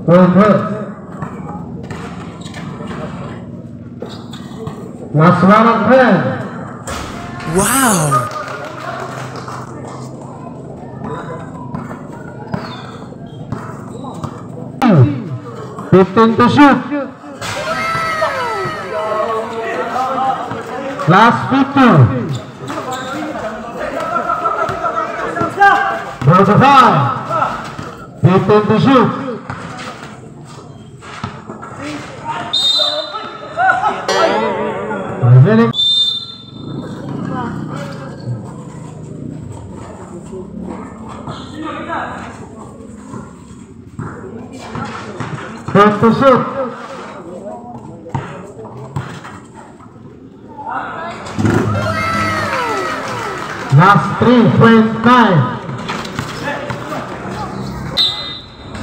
Fuentes. Last 1 and 10. Wow! 15 to shoot. Last 50. Go to 5. 15 to shoot. Remaining. To shoot. Last 3.9.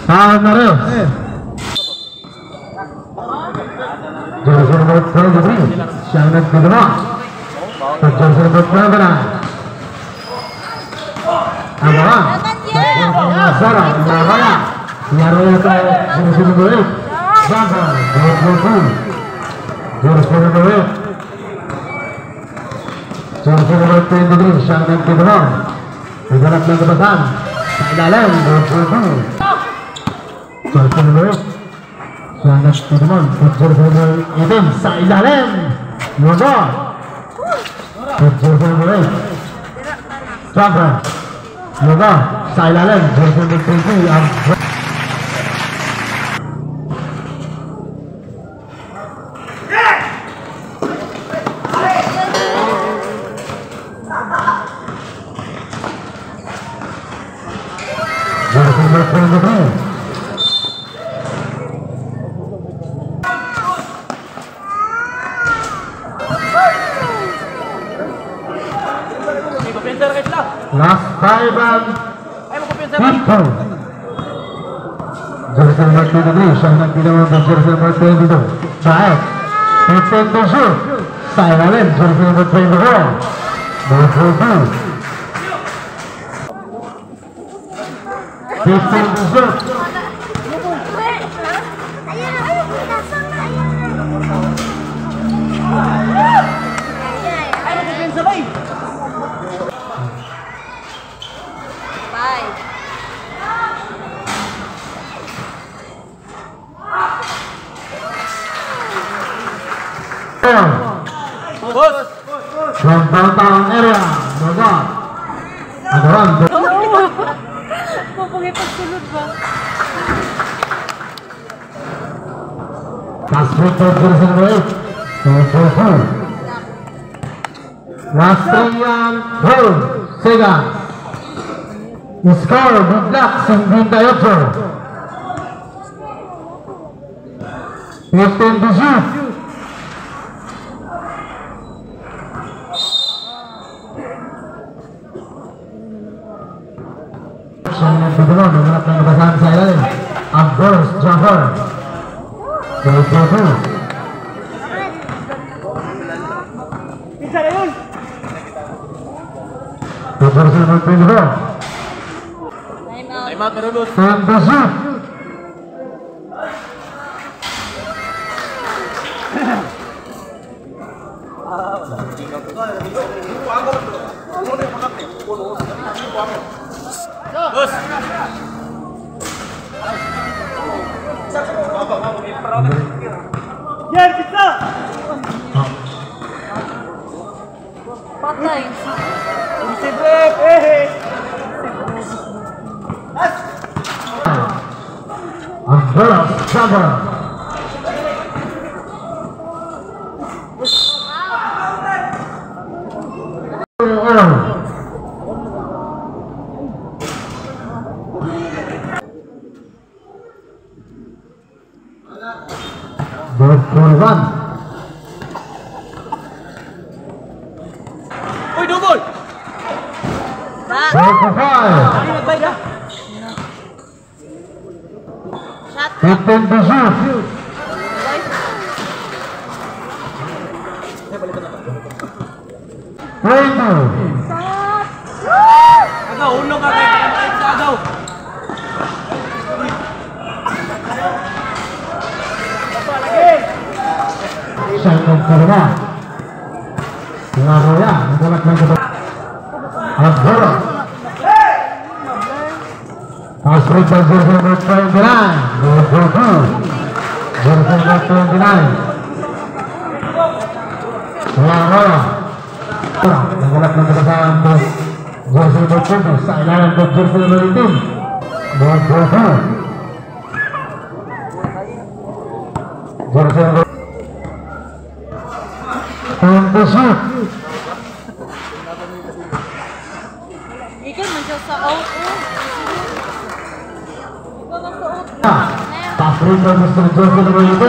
Foul na rin. Jersey number 23. Siya ang nagpagawa. Sa jersey number 29. Ang mga. Sara, nakala. Laro ito, jersey number 8. Jumper, go. Jersey number 8. Jersey number 23. Siya ang nagpagawa. Naghanap ng kabasan. Sa ilalim, go. Jersey number 8. Siya ang nagpagawa. Jersey number 18. Sa ilalim. Lugo. Jersey number 8. Jumper. Lugo. Sa ilalim. Jersey number 20. Ang jersey number 23. Last 5 and 50. Jersey number 23. Siya ang nagpinawa ng jersey number 22. Baek. 15 to shoot. Sa ilalim. Jersey number 24. Number 42. 15 to shoot. From downtown area, Maga. Agawan. Mapagipagsulod ba? Last free throw, jersey number 8. 2-4-4. Last 3 and 12 seconds. Score, good luck, 58. 15 to shoot. Siya ang nagpagawa, naghanap ng kabasahan sa ilalim. Ambrose Jumper. 2-4-2. Pinsa na yun! Jersey number 24. Time out. Time out, Marulot. 10 to shoot. Dos! Yan, pizza! Patay. Rep! Eh! Ambrose Jumper. Bird 41. Uy, double! Bird for 5. Ay, magbay na! Shot. 15 to shoot. 20. Agaw, hulog ka kayo. Sa agaw. Siya ang nagtulungan. Laroya, nagulak ng ito. Aguero. Pass rate by jersey number 29. Go, go, go. Jersey number 29. Laroya. Nagulak ng ito sa jersey number 20. Sa ilalim ng jersey number 18. Go, go, go. Jersey number 26. Ikaw man siya sa out. Ikaw lang sa out. Pass rate by Mr. Jersey number 18.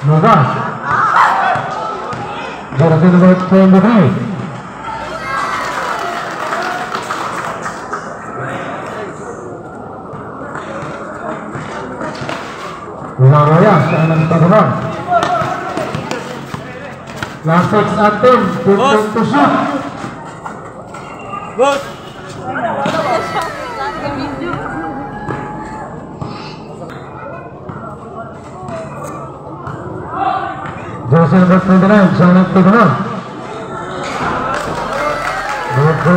Lugar. Jersey number 23. Laroya, siya ang nagtatanong. Last 6 at 10, 15 to shoot. Boss! Jersey number 29, siya ang nagtatanong. Jersey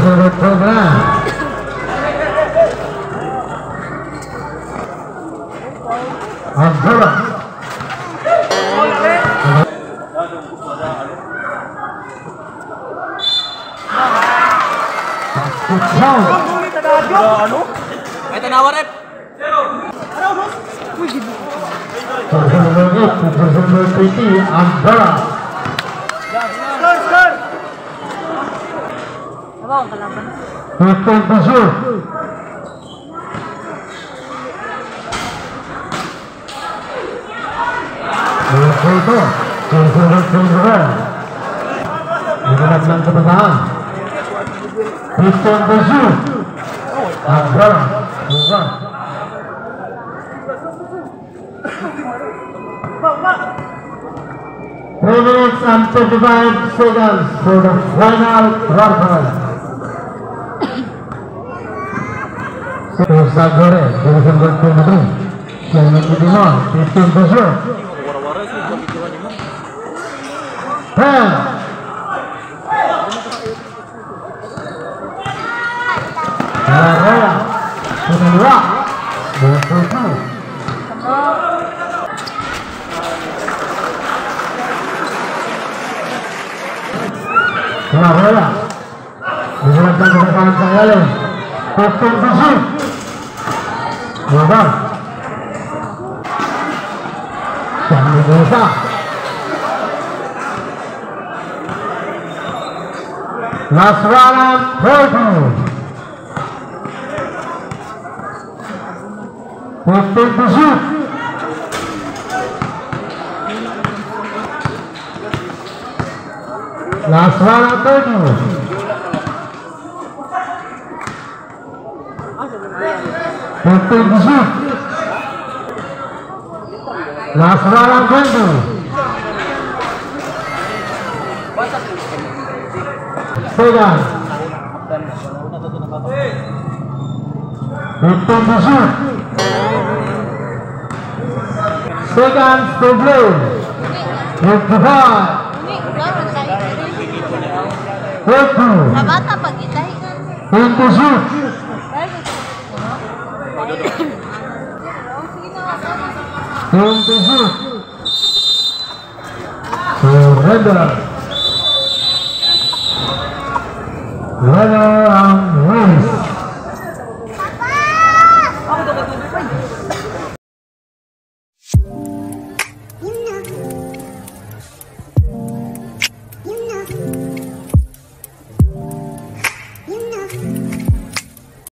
number 29. Aguero. Ay, tanawa, rep! Jersey number 8, jersey number 20, Aguero. Score! Aba, ang kalaban. 15 to shoot. Ito, jersey number 21. Nagulak ng kabataan. 15 to shoot. Aguero. Lugar. 3 minutes and 35 seconds for the final quarter. Sagore, jersey number 23. Siya ang nagtitimon, 15 to shoot. 10. Laroya, Pinalwa, 22. Laroya, Nagulak ng kabataan sa ilalim. 15 to shoot. Lugar. Siya ang nag-usa. Last 1 and 30. 15 to shoot. Last 1 and 30. 15 to shoot. Last 1 and 20. Second. 15 to shoot. Seconds to play. 55. 40. Sa bata, pag itahi ka. 10 to shoot. 10 to shoot. Surrender. Winner and wins.